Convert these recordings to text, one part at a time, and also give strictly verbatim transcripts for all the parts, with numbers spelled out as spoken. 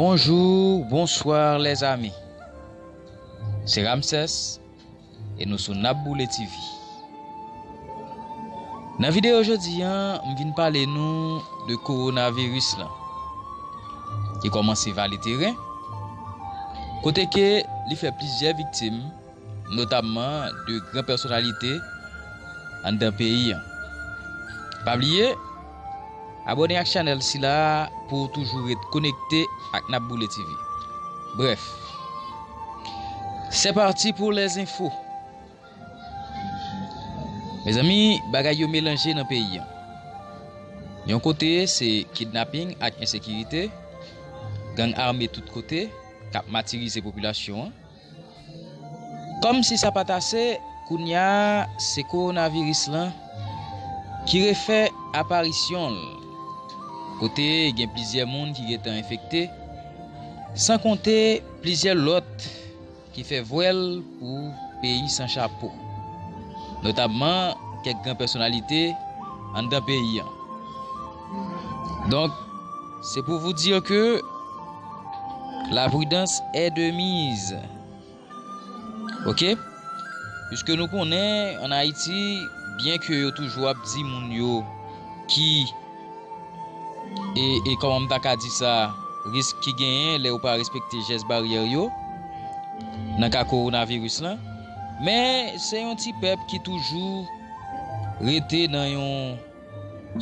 Bonjou, bonswa lèzami. Se Ramsès e nou sou N ap Boule T V. Nan videyo jodi a, m vin pale nou de kowonaviris lan ki kòmanse vale teren, kote ke li fè plizyè viktim, notamman de gran pèsonalite anndan peyi an. Pa bliye abòne ak chanèl sila a pou w toujou ret konekte ak N ap Boule T V. Bref, c'est parti pour les infos. Mezanmi, bagay yo melanje nan peyi an. Yon kote, se kidnaping ak ensekirite, gang ame tout kote k ap matirize popilasyon an. Kòmsi sa pa t ase, kounye a, se kowonaviris lan ki refè aparisyon l, kote gen plizyè moun ki gentan enfekte, san konte plizyè lòt ki fè vwèl pou peyi san chapo, notamman kèk gran pèsonalite anndan peyi an. Donk, c'est pour vous dire que la prudence est de mise. Oke? Piske nou konnen, ann Ayiti, byen ke yo toujou ap di moun yo ki, e, e kòman m ta ka di sa, risk ki genyen lè yo pa respekte jès baryè yo, nan ka kowonaviris lan, men se yon ti pèp ki toujou rete nan yon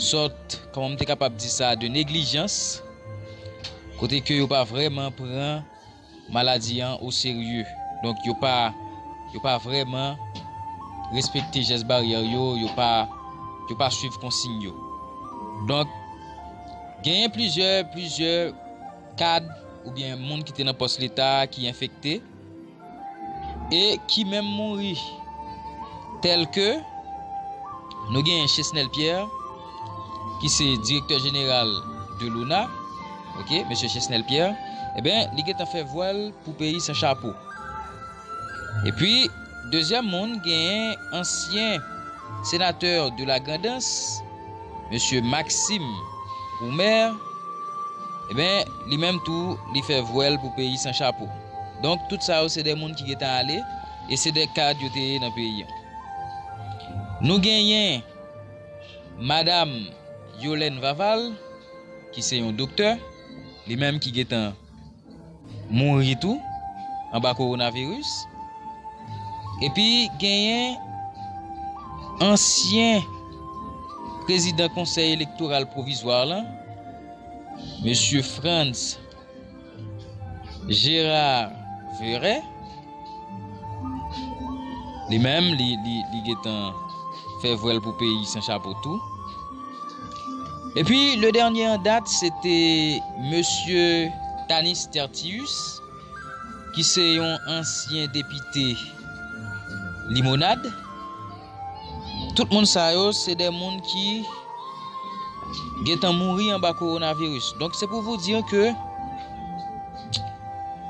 sòt, kòman m te kapab di sa, de neglijans, kote ke yo pa vrèman pran maladi an o serye. Donk, yo pa, yo pa vrèman respekte jès baryè yo, yo pa, yo pa swiv konsiy yo. Donk, genyen plizyè, plizyè kad oubyen moun ki te nan pòs Leta ki enfekte e ki menm mouri. Tèlke nou genyen Chesnel Pierre, ki se direktè jeneral de l'ONA, oke, mesye Chesnel Pierre, ebyen, li gentan fè vwèl pou peyi san chapo. Epi, dezyèm moun, genyen ansyen senatè de la Grandans, mesye Maxime Oumer, ebyen, li menm tou, li fè vwèl pou peyi san chapo. Donk, tout sa yo, se de moun ki gentan ale, e se de kad yo te ye nan peyi an. Nou genyen Madam Yolène Vaval, ki se yon doktè, li menm ki gentan mouri tou anba kowonaviris. Epi genyen ansyen prezidan Konsèy Elektoral Pwovizwa lan, mesye Frantz Gérard Verret, li menm, li, li, li gentan fè vwèl pou peyi san chapo tou. Epi, le dènye an dat, se te mesye Tanis Tertius, ki se yon ansyen depite Limonad. Tout moun sa yo, se de moun ki gentan mouri anba kowonaviris. Donk, se pou vous dire ke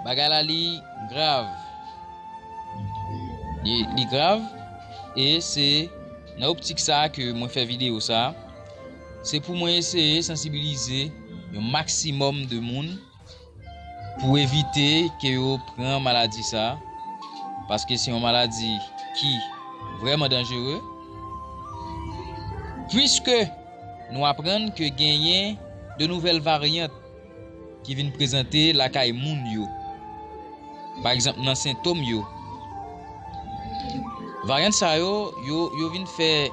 bagay la, li grav. Li, li grav. E se nan optik sa a ke mwen fè videyo sa a. Se pou mwen eseye sansibilize yon maksimòm de moun pou evite ke yo pran maladi sa a, paske se yon maladi ki vrèman danjere, puiske nou aprann ke genyen de nouvèl varyant ki vin prezante lakay moun yo. Pa egzanp, nan sentòm yo. Varyant sa yo, yo, yo vin fè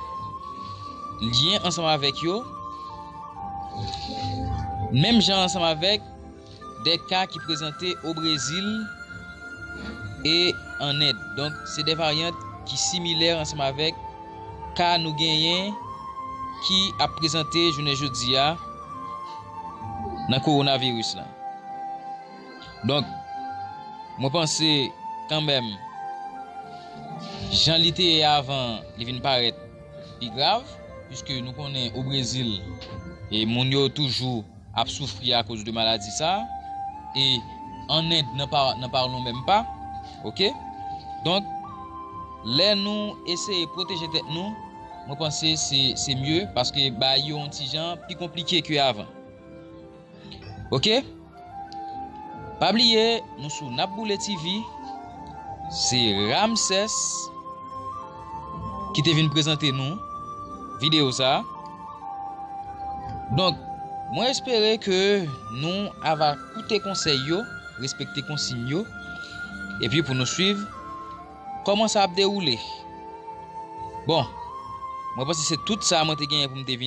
lyen ansanm avèk yo, menm jan ansanm avèk de ka ki prezante o Brezil e an End. Donk, se de varyant ki similè ansanm avèk ka nou genyen ki ap prezante jounen jodi a nan kowonaviris lan. Donk, mwen panse kanmenm, jan li te ye avan, li vin parèt pi grav, piske nou konnen o Brezil, e moun yo toujou ap soufri akoz de maladi sa a, e an End, n'en pa, n'en parlons même pas, oke? Donk, lè nou eseye pwoteje tèt nou, mwen panse se, se mye, paske bagay yo yon ti jan pi konplike ke avan. Oke? Pa bliye, nou sou N ap Boule T V. Se Ramsès ki te vin prezante nou videyo sa a. Donk, mwen espere ke nou ava koute konsèy yo, respekte konsiy yo, epi pou nou swiv kòman sa ap dewoule. Bon, mwen panse se tout sa mwen te genyen pou m te